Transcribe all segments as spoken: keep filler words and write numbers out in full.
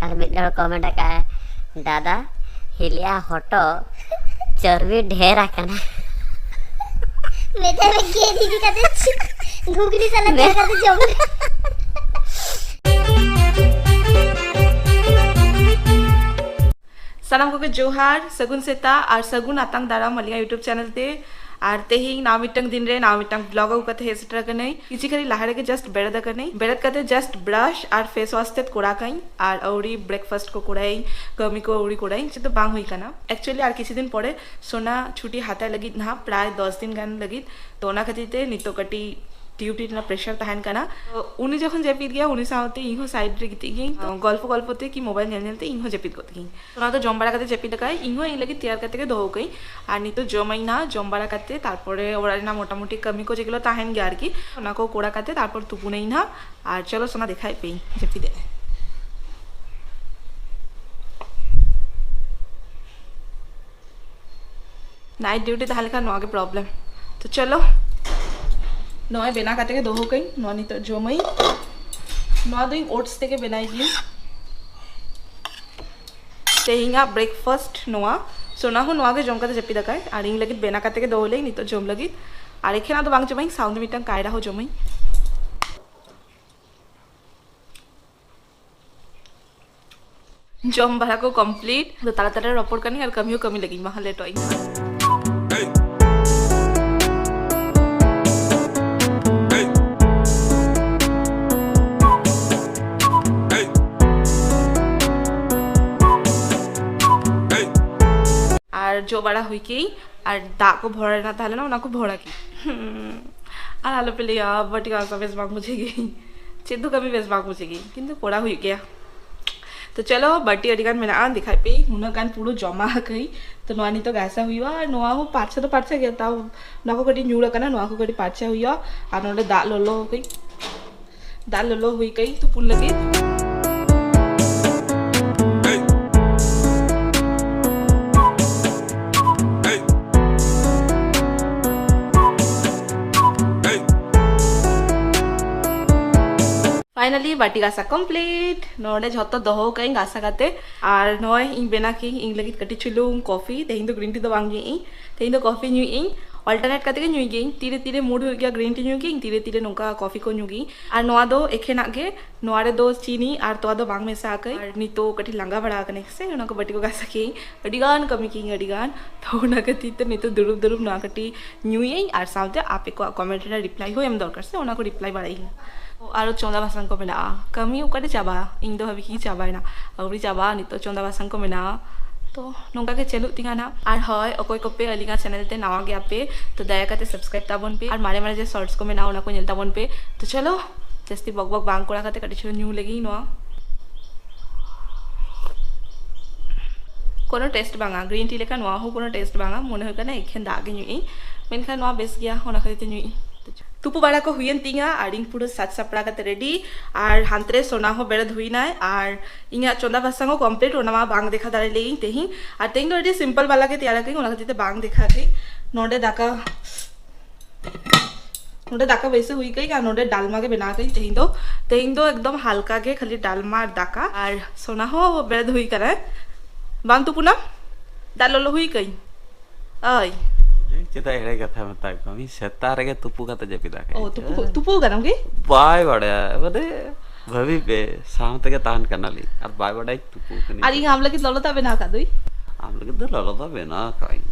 ᱟᱨ ᱢᱤᱫ ᱦᱚᱲ ᱠᱚᱢᱮᱱᱴ ᱟᱠᱟᱫᱼᱟᱭ, ᱫᱟᱫᱟ, ᱦᱤᱞᱤᱭᱟ ᱦᱚᱴᱚᱜ ᱪᱚᱨᱵᱤ ᱰᱷᱮᱨ ᱟᱠᱟᱱᱟ᱾ ᱢᱮᱫᱦᱟ ᱨᱮ ᱜᱮᱫ ᱤᱫᱤ ᱠᱟᱛᱮ ᱜᱷᱩᱜᱽᱱᱤ ᱥᱟᱞᱟᱜ ᱢᱮ- ᱜᱮᱫ ᱠᱟᱛᱮ ᱡᱚᱢ ᱞᱮ᱾ ᱥᱟᱱᱟᱢ ᱠᱚᱜᱮ ᱡᱚᱦᱟᱨ, ᱥᱟᱹᱜᱩᱱ ᱥᱮᱛᱟᱜ ᱟᱨ ᱥᱟᱹᱜᱩᱱ ᱟᱛᱟᱝ ᱫᱟᱨᱟᱢ ᱟᱹᱞᱤᱧᱟᱜ YouTube ᱪᱮᱱᱮᱞ ᱛᱮ᱾ ᱟᱨ ᱛᱮᱦᱮᱧ ᱱᱟᱣᱟ ᱢᱤᱫᱴᱟᱝ ᱫᱤᱱ ᱨᱮ ᱱᱟᱣᱟ ᱢᱤᱫᱴᱟᱝ ᱵᱞᱚᱜ ᱟᱹᱜᱩ ᱠᱟᱛᱮ ᱦᱮᱡ ᱥᱮᱴᱮᱨ ᱟᱠᱟᱱᱟᱹᱧ᱾ ᱠᱤᱪᱷᱩ ᱜᱷᱟᱹᱲᱤᱡ ᱞᱟᱦᱟ ᱨᱮᱜᱮ ᱡᱟᱥᱴ ᱵᱮᱨᱮᱫ ᱟᱠᱟᱱᱟᱹᱧ᱾ ᱵᱮᱨᱮᱫ ᱠᱟᱛᱮ ᱡᱟᱥᱴ ᱵᱨᱟᱥ ᱟᱨ ᱯᱷᱮᱥ ᱣᱟᱥ ᱛᱮᱫ ᱠᱚᱨᱟᱣ ᱠᱟᱹᱧ ᱟᱨ ᱟᱹᱣᱲᱤ ᱵᱨᱮᱠᱯᱷᱟᱥᱴ ᱠᱚ ᱠᱚᱨᱟᱣᱟᱹᱧ, ᱠᱟᱹᱢᱤ ᱠᱚ ᱟᱹᱣᱲᱤ ᱠᱚᱨᱟᱣᱟᱹᱧ, ᱪᱮᱫ ᱫᱚ ᱵᱟᱝ ᱦᱩᱭ ᱠᱟᱱᱟ᱾ ᱮᱠᱪᱩᱭᱮᱞᱤ ᱟᱨ ᱠᱤᱪᱷᱩ ᱫᱤᱱ ᱯᱚᱨᱮ ᱥᱳᱱᱟ ᱪᱷᱩᱴᱤ ᱦᱟᱛᱟᱣ ᱞᱟᱹᱜᱤᱫ ᱱᱟᱦᱟᱜ ᱯᱨᱟᱭ ᱫᱚᱥ ᱫᱤᱱ ᱜᱟᱱ ᱞᱟᱹᱜᱤᱫ᱾ ᱛᱚ ᱚᱱᱟ ᱠᱷᱟᱹᱛᱤᱨ ᱛᱮ ᱱᱤᱛᱚᱜ ᱠᱟᱹᱴᱤᱡ ᱰᱤᱭᱩᱴᱤ ᱨᱮᱱᱟᱜ ᱯᱨᱮᱥᱟᱨ ᱛᱟᱦᱮᱱ ᱠᱟᱱᱟ᱾ ᱛᱚ ᱩᱱᱤ ᱡᱚᱠᱷᱚᱱ ᱡᱟᱹᱯᱤᱫ ᱜᱮᱭᱟ, ᱩᱱᱤ ᱥᱟᱶᱛᱮ ᱤᱧ ᱦᱚᱸ ᱥᱟᱭᱤᱰ ᱨᱮ ᱜᱤᱛᱤᱡ ᱜᱤᱭᱟᱹᱧ᱾ ᱛᱚ ᱜᱚᱞᱯᱚ ᱜᱚᱞᱯᱚ ᱛᱮ ᱠᱤ ᱢᱳᱵᱟᱭᱤᱞ ᱧᱮᱞ ᱧᱮᱞ ᱛᱮ ᱤᱧ ᱦᱚᱸ ᱡᱟᱹᱯᱤᱫ ᱜᱚᱫ ᱜᱤᱭᱟᱹᱧ᱾ ᱚᱱᱟ ᱫᱚ ᱡᱚᱢ ᱵᱟᱲᱟ ᱠᱟᱛᱮ ᱡᱟᱹᱯᱤᱫ ᱟᱠᱟᱫ, ᱤᱧ ᱦᱚᱸ ᱤᱧ ᱞᱟᱹᱜᱤᱫ ᱛᱮᱭᱟᱨ ᱠᱟᱛᱮ ᱜᱮ ᱫᱚᱦᱚ ᱠᱟᱹᱧ᱾ ᱟᱨ ᱱᱤᱛᱚᱜ ᱡᱚᱢᱟᱹᱧ ᱱᱟᱦᱟᱜ, ᱡᱚᱢ ᱵᱟᱲᱟ ᱠᱟᱛᱮ ᱛᱟᱨᱯᱚᱨᱮ ᱚᱲᱟᱜ ᱨᱮᱱᱟᱜ ᱢᱚᱴᱟᱢᱩᱴᱤ ᱠᱟᱹᱢᱤ ᱠᱚ ᱡᱮᱜᱩᱞᱳ ᱛᱟᱦᱮᱱ ᱜᱮᱭᱟ ᱟᱨᱠᱤ, ᱚᱱᱟ ᱠᱚ ᱠᱚᱨᱟᱣ ᱠᱟᱛᱮ ᱛᱟᱨᱯᱚᱨ ᱛᱩᱯᱩᱱᱟᱹᱧ ᱱᱟᱦᱟᱜ᱾ ᱟᱨ ᱪᱚᱞᱚ ᱥᱳᱱᱟ ᱫᱮᱠᱷᱟᱭᱮᱫ ᱯᱮᱭᱟᱹᱧ ᱡᱟᱹᱯᱤᱫ ᱮᱫ᱾ ᱱᱟᱭᱤᱴ ᱰᱤᱭᱩᱴᱤ ᱛᱟᱦᱮᱸ ᱞᱮᱠᱷᱟᱱ ᱱᱚᱣᱟ ᱜᱮ ᱯᱨᱚᱵᱞᱮᱢ᱾ ᱛᱚ ᱪᱚᱞᱚ, ᱱᱚᱜᱼᱚᱭ ᱵᱮᱱᱟᱣ ᱠᱟᱛᱮ ᱜᱮ ᱫᱚᱦᱚ ᱠᱟᱹᱧ᱾ ᱱᱚᱣᱟ ᱱᱤᱛᱚᱜ ᱡᱚᱢᱟᱹᱧ᱾ ᱱᱚᱣᱟ ᱫᱚ ᱤᱧ ᱳᱴᱥ ᱛᱮᱜᱮ ᱵᱮᱱᱟᱣ ᱜᱤᱭᱟᱹᱧ᱾ ᱛᱮᱦᱮᱧᱟᱜ ᱵᱨᱮᱠᱯᱷᱟᱥᱴ ᱱᱚᱣᱟ᱾ ᱥᱳᱱᱟ ᱦᱚᱸ ᱱᱚᱣᱟ ᱜᱮ ᱡᱚᱢ ᱠᱟᱛᱮ ᱡᱟᱹᱯᱤᱫ ᱟᱠᱟᱭ, ᱟᱨ ᱤᱧ ᱞᱟᱹᱜᱤᱫ ᱵᱮᱱᱟᱣ ᱠᱟᱛᱮ ᱜᱮ ᱫᱚᱦᱚ ᱞᱮᱭ ᱱᱤᱛᱚᱜ ᱡᱚᱢ ᱞᱟᱹᱜᱤᱫ᱾ ᱟᱨ ᱮᱠᱷᱮᱱᱟᱜ ᱫᱚ ᱵᱟᱝ ᱡᱚᱢᱟᱹᱧ, ᱥᱟᱶᱛᱮ ᱢᱤᱫᱴᱟᱝ ᱠᱟᱭᱨᱟ ᱦᱚᱸ ᱡᱚᱢᱟᱹᱧ᱾ ᱡᱚᱢ ᱵᱟᱲᱟ ᱠᱚ ᱠᱚᱢᱯᱞᱤᱴ᱾ ᱟᱫᱚ ᱛᱟᱲᱟᱛᱟᱲᱤ ᱨᱚᱯᱚᱲ ᱠᱟᱹᱱᱟᱹᱧ ᱟᱨ ᱠᱟᱹᱢᱤ ᱦᱚᱸ ᱠᱟᱹᱢᱤ ᱞᱟᱹᱜᱤᱫ, ᱢᱟ ᱞᱮᱴᱚᱜ ᱤᱧ ᱦᱟᱸᱜ᱾ ᱟᱨ ᱡᱚᱜ ᱵᱟᱲᱟ ᱦᱩᱭ ᱠᱮᱜ ᱟᱹᱧ, ᱟᱨ ᱫᱟᱜ ᱠᱚ ᱵᱷᱚᱨᱟ ᱨᱮᱱᱟᱜ ᱛᱟᱦᱮᱸ ᱞᱮᱱᱟ, ᱚᱱᱟ ᱠᱚ ᱵᱷᱚᱨᱟ ᱠᱮᱜ ᱟᱹᱧ᱾ ᱦᱩᱸ, ᱟᱨ ᱟᱞᱚᱯᱮ ᱞᱟᱹᱭᱟ, ᱵᱟᱹᱴᱤ ᱜᱟᱥᱟᱣ ᱵᱮᱥ ᱵᱟᱝ ᱵᱩᱡᱷᱟᱹᱜ ᱜᱮ, ᱪᱮᱫ ᱫᱚ ᱠᱟᱹᱢᱤ ᱵᱮᱥ ᱵᱟᱝ ᱵᱩᱡᱷᱟᱹᱜ ᱜᱮ, ᱠᱤᱱᱛᱩ ᱠᱚᱨᱟᱣ ᱦᱩᱭᱩᱜ ᱜᱮᱭᱟ᱾ ᱛᱚ ᱪᱚᱞᱚ, ᱵᱟᱹᱴᱤ ᱟᱹᱰᱤ ᱜᱟᱱ ᱢᱮᱱᱟᱜᱼᱟ, ᱫᱮᱠᱷᱟᱭ ᱯᱮ, ᱩᱱᱟᱹᱜ ᱜᱟᱱ ᱯᱩᱨᱟᱹ ᱡᱚᱢᱟ ᱟᱠᱟᱫᱟᱹᱧ᱾ ᱛᱚ ᱱᱚᱣᱟ ᱱᱤᱛᱚᱜ ᱜᱟᱥᱟᱣ ᱦᱩᱭᱩᱜᱼᱟ, ᱟᱨ ᱱᱚᱣᱟ ᱦᱚᱸ ᱯᱟᱨᱪᱷᱟ ᱫᱚ ᱯᱟᱨᱪᱷᱟ ᱜᱮᱭᱟ, ᱛᱟᱣ ᱱᱚᱣᱟ ᱠᱚ ᱠᱟᱹᱴᱤᱡ ᱧᱩᱨ ᱟᱠᱟᱱᱟ, ᱱᱚᱣᱟ ᱠᱚ ᱠᱟᱹᱴᱤᱡ ᱯᱟᱨᱪᱷᱟ ᱦᱩᱭᱩᱜᱼᱟ᱾ ᱟᱨ ᱱᱚᱰᱮ ᱫᱟᱜ ᱞᱚᱞᱚ ᱠᱟᱹᱡ, ᱫᱟᱜ ᱞᱚᱞᱚ ᱦᱩᱭ ᱠᱟᱹᱡ ᱛᱩᱯᱩᱱ ᱞᱟᱹᱜᱤᱫ᱾ ᱯᱷᱟᱭᱱᱟᱞᱤ ᱵᱟᱹᱴᱤ ᱜᱟᱥᱟ ᱠᱚᱢᱯᱞᱤᱴ᱾ ᱱᱚᱰᱮ ᱡᱷᱚᱛᱚ ᱫᱚᱦᱚ ᱠᱟᱜ ᱟᱹᱧ ᱜᱟᱥᱟ ᱠᱟᱛᱮ᱾ ᱟᱨ ᱱᱚᱜᱼᱚᱭ ᱤᱧ ᱵᱮᱱᱟᱣ ᱠᱮᱜ ᱤᱧ ᱞᱟᱹᱜᱤᱫ ᱠᱟᱹᱴᱤᱡ ᱪᱩᱞᱩᱝ ᱠᱚᱯᱷᱤ᱾ ᱛᱮᱦᱮᱧ ᱫᱚ ᱜᱨᱤᱱ ᱴᱤ ᱫᱚ ᱵᱟᱝ ᱧᱩᱭᱮᱜ ᱤᱧ, ᱛᱮᱦᱮᱧ ᱫᱚ ᱠᱚᱯᱷᱤ ᱧᱩᱭᱮᱜ ᱤᱧ᱾ ᱚᱞᱴᱟᱨᱱᱮᱴ ᱠᱟᱛᱮ ᱜᱮ ᱧᱩᱭ ᱜᱮᱭᱟᱹᱧ᱾ ᱛᱤᱨᱮ ᱛᱤᱨᱮ ᱢᱩᱰ ᱦᱩᱭᱩᱜ ᱜᱮᱭᱟ ᱜᱨᱤᱱ ᱴᱤ ᱧᱩ ᱜᱮ, ᱤᱧ ᱛᱤᱨᱮ ᱛᱤᱨᱮ ᱱᱚᱝᱠᱟ ᱠᱚᱯᱷᱤ ᱠᱚ ᱧᱩ ᱜᱮ᱾ ᱟᱨ ᱱᱚᱣᱟ ᱫᱚ ᱮᱠᱷᱮᱱᱟᱜ ᱜᱮ, ᱱᱚᱣᱟ ᱨᱮᱫᱚ ᱪᱤᱱᱤ ᱟᱨ ᱛᱚᱣᱟ ᱫᱚ ᱵᱟᱝ ᱢᱮᱥᱟ ᱟᱠᱟᱫᱟᱹᱧ᱾ ᱟᱨ ᱱᱤᱛᱚᱜ ᱠᱟᱹᱴᱤᱡ ᱞᱟᱸᱜᱟ ᱵᱟᱲᱟ ᱟᱠᱟᱱᱟᱹᱧ ᱥᱮ, ᱚᱱᱟ ᱠᱚ ᱵᱟᱹᱴᱤ ᱠᱚ ᱜᱟᱥᱟ ᱠᱮᱜ ᱟᱹᱧ, ᱟᱹᱰᱤ ᱜᱟᱱ ᱠᱟᱹᱢᱤ ᱠᱮᱜ ᱟᱹᱧ, ᱟᱹᱰᱤ ᱜᱟᱱ᱾ ᱛᱚ ᱚᱱᱟ ᱠᱷᱟᱹᱛᱤᱨ ᱛᱮ ᱱᱤᱛᱚᱜ ᱫᱩᱲᱩᱵ ᱫᱩᱲᱩᱵ ᱱᱚᱣᱟ ᱠᱟᱹᱴᱤᱡ ᱧᱩᱭᱟᱹᱧ ᱟᱨ ᱥᱟᱶᱛᱮ ᱟᱯᱮ ᱠᱚᱣᱟᱜ ᱠᱚᱢᱮᱱᱴ ᱨᱮᱱᱟᱜ ᱨᱤᱯᱞᱟᱭ ᱦᱚᱸ ᱮᱢ ᱫᱚᱨᱠᱟᱨ ᱥᱮ, ᱚᱱᱟ ᱠᱚ ᱨᱤᱯᱞᱟᱭ ᱵᱟᱲᱟᱭᱟᱹᱧ᱾ ᱟᱨᱚ ᱪᱚᱸᱫᱟ ᱵᱟᱥᱟᱝ ᱠᱚ ᱢᱮᱱᱟᱜᱼᱟ, ᱠᱟᱹᱢᱤ ᱚᱠᱟᱨᱮ ᱪᱟᱵᱟᱜᱼᱟ? ᱤᱧ ᱫᱚ ᱵᱷᱟᱵᱤ ᱠᱤᱧ ᱪᱟᱵᱟᱭᱮᱱᱟ, ᱟᱹᱣᱨᱤ ᱪᱟᱵᱟᱜᱼᱟ, ᱱᱤᱛᱚᱜ ᱪᱚᱸᱫᱟ ᱵᱟᱥᱟᱝ ᱠᱚ ᱢᱮᱱᱟᱜᱼᱟ᱾ ᱛᱚ ᱱᱚᱝᱠᱟ ᱜᱮ ᱪᱟᱹᱞᱩᱜ ᱛᱤᱧᱟ ᱱᱟᱜ᱾ ᱟᱨ ᱦᱳᱭ, ᱚᱠᱚᱭ ᱠᱚᱯᱮ ᱟᱹᱞᱤᱧᱟᱜ ᱪᱮᱱᱮᱞ ᱛᱮ ᱱᱟᱣᱟ ᱜᱮᱭᱟᱯᱮ, ᱛᱚ ᱫᱟᱭᱟ ᱠᱟᱛᱮ ᱥᱟᱵᱥᱠᱨᱟᱭᱤᱵ ᱛᱟᱵᱚᱱ ᱯᱮ ᱟᱨ ᱢᱟᱨᱮ ᱢᱟᱨᱮ ᱡᱮ ᱥᱚᱨᱴᱥ ᱠᱚ ᱢᱮᱱᱟᱜᱼᱟ, ᱚᱱᱟ ᱠᱚ ᱧᱮᱞ ᱛᱟᱵᱚᱱ ᱯᱮ᱾ ᱛᱚ ᱪᱚᱞᱚ, ᱡᱟᱹᱥᱛᱤ ᱵᱚᱠ ᱵᱚᱠ ᱵᱟᱝ ᱠᱚᱨᱟᱣ ᱠᱟᱛᱮ ᱠᱟᱹᱴᱤᱡ ᱪᱩᱞᱩᱝ ᱧᱩ ᱞᱮᱜᱤᱧ ᱱᱚᱣᱟ᱾ ᱠᱳᱱᱳ ᱴᱮᱥᱴ ᱵᱟᱝᱟ, ᱜᱨᱤᱱ ᱴᱤ ᱞᱮᱠᱟ ᱱᱚᱣᱟ ᱦᱚᱸ ᱠᱳᱱᱳ ᱴᱮᱥᱴ ᱵᱟᱝᱟ, ᱢᱚᱱᱮ ᱦᱩᱭᱩᱜ ᱠᱟᱱᱟ ᱮᱠᱷᱮᱱ ᱫᱟᱜ ᱜᱮ ᱧᱩᱭᱟᱹᱧ, ᱢᱮᱱᱠᱷᱟᱱ ᱱᱚᱣᱟ ᱵᱮᱥ ᱜᱮᱭᱟ, ᱚᱱᱟ ᱠᱷᱟᱹᱛᱤᱨ ᱛᱮ ᱧᱩᱭᱟᱹᱧ᱾ ᱛᱩᱯᱩ ᱵᱟᱲᱟ ᱠᱚ ᱦᱩᱭᱮᱱ ᱛᱤᱧᱟ ᱟᱨ ᱤᱧ ᱯᱩᱨᱟᱹ ᱥᱟᱡᱽ ᱥᱟᱯᱲᱟᱣ ᱠᱟᱛᱮ ᱨᱮᱰᱤ᱾ ᱟᱨ ᱦᱟᱱᱛᱮ ᱨᱮ ᱥᱳᱱᱟ ᱦᱚᱸ ᱵᱮᱨᱮᱫ ᱦᱩᱭᱱᱟᱭ ᱟᱨ ᱤᱧᱟᱹᱜ ᱪᱚᱸᱫᱟ ᱵᱟᱥᱟᱝ ᱦᱚᱸ ᱠᱚᱢᱯᱞᱤᱴ, ᱚᱱᱟ ᱢᱟ ᱵᱟᱝ ᱫᱮᱠᱷᱟ ᱫᱟᱲᱮ ᱞᱮᱭᱟᱹᱧ ᱛᱮᱦᱮᱧ᱾ ᱟᱨ ᱛᱮᱦᱮᱧ ᱫᱚ ᱟᱹᱰᱤ ᱥᱤᱢᱯᱚᱞ ᱵᱟᱞᱟ ᱜᱮ ᱛᱮᱭᱟᱨ ᱟᱠᱟᱫᱟᱹᱧ, ᱚᱱᱟ ᱠᱷᱟᱹᱛᱤᱨ ᱛᱮ ᱵᱟᱝ ᱫᱮᱠᱷᱟ ᱟᱠᱟᱫᱟᱹᱧ᱾ ᱱᱚᱰᱮ ᱫᱟᱠᱟ, ᱱᱚᱰᱮ ᱫᱟᱠᱟ ᱵᱟᱹᱭᱥᱟᱹᱣ ᱦᱩᱭ ᱠᱟᱹᱧ ᱟᱨ ᱱᱚᱰᱮ ᱰᱟᱞᱢᱟ ᱜᱮ ᱵᱮᱱᱟᱣ ᱠᱟᱹᱧ ᱛᱮᱦᱮᱧ ᱫᱚ᱾ ᱛᱮᱦᱮᱧ ᱫᱚ ᱮᱠᱫᱚᱢ ᱦᱟᱞᱠᱟ ᱜᱮ, ᱠᱷᱟᱹᱞᱤ ᱰᱟᱞᱢᱟ ᱟᱨ ᱫᱟᱠᱟ᱾ ᱟᱨ ᱥᱳᱱᱟ ᱦᱚᱸ ᱵᱮᱨᱮᱫ ᱦᱩᱭ ᱠᱟᱱᱟᱭ, ᱵᱟᱝ ᱛᱩᱯᱩᱱᱟᱢ? ᱫᱟᱜ ᱞᱚᱞᱚ ᱦᱩᱭ ᱠᱟᱹᱧ᱾ ᱳᱭ᱾ ᱪᱮᱫᱟᱜ ᱮᱲᱮ ᱠᱟᱛᱷᱟ ᱢᱮᱛᱟᱜ ᱠᱚᱣᱟ? ᱢᱤᱫ ᱥᱮᱛᱟᱜ ᱨᱮᱜᱮ ᱛᱩᱯᱩ ᱠᱟᱛᱮ ᱡᱟᱹᱯᱤᱫ ᱟᱠᱟᱫ᱾ ᱚ, ᱛᱩᱯᱩ, ᱛᱩᱯᱩ ᱠᱟᱱᱟᱢ ᱠᱤ? ᱵᱟᱭ ᱵᱟᱲᱟᱭᱟ, ᱢᱟᱱᱮ ᱵᱷᱟᱹᱵᱤ ᱯᱮ, ᱥᱟᱶ ᱛᱮᱜᱮ ᱛᱟᱦᱮᱱ ᱠᱟᱱᱟᱞᱤᱧ ᱟᱨ ᱵᱟᱭ ᱵᱟᱲᱟᱭ ᱛᱩᱯᱩ ᱠᱟᱹᱱᱟᱹᱧ᱾ ᱟᱨ ᱤᱧ ᱟᱢ ᱞᱟᱹᱜᱤᱫ ᱞᱚᱞᱚ ᱫᱟᱜ ᱵᱮᱱᱟᱣ ᱟᱠᱟᱫ ᱫᱩᱧ᱾ ᱟᱢ ᱞᱟᱹᱜᱤᱫ ᱫᱚ ᱞᱚᱞᱚ ᱫᱟᱜ ᱵᱮᱱᱟᱣ ᱟᱠᱟᱫ ᱤᱧ᱾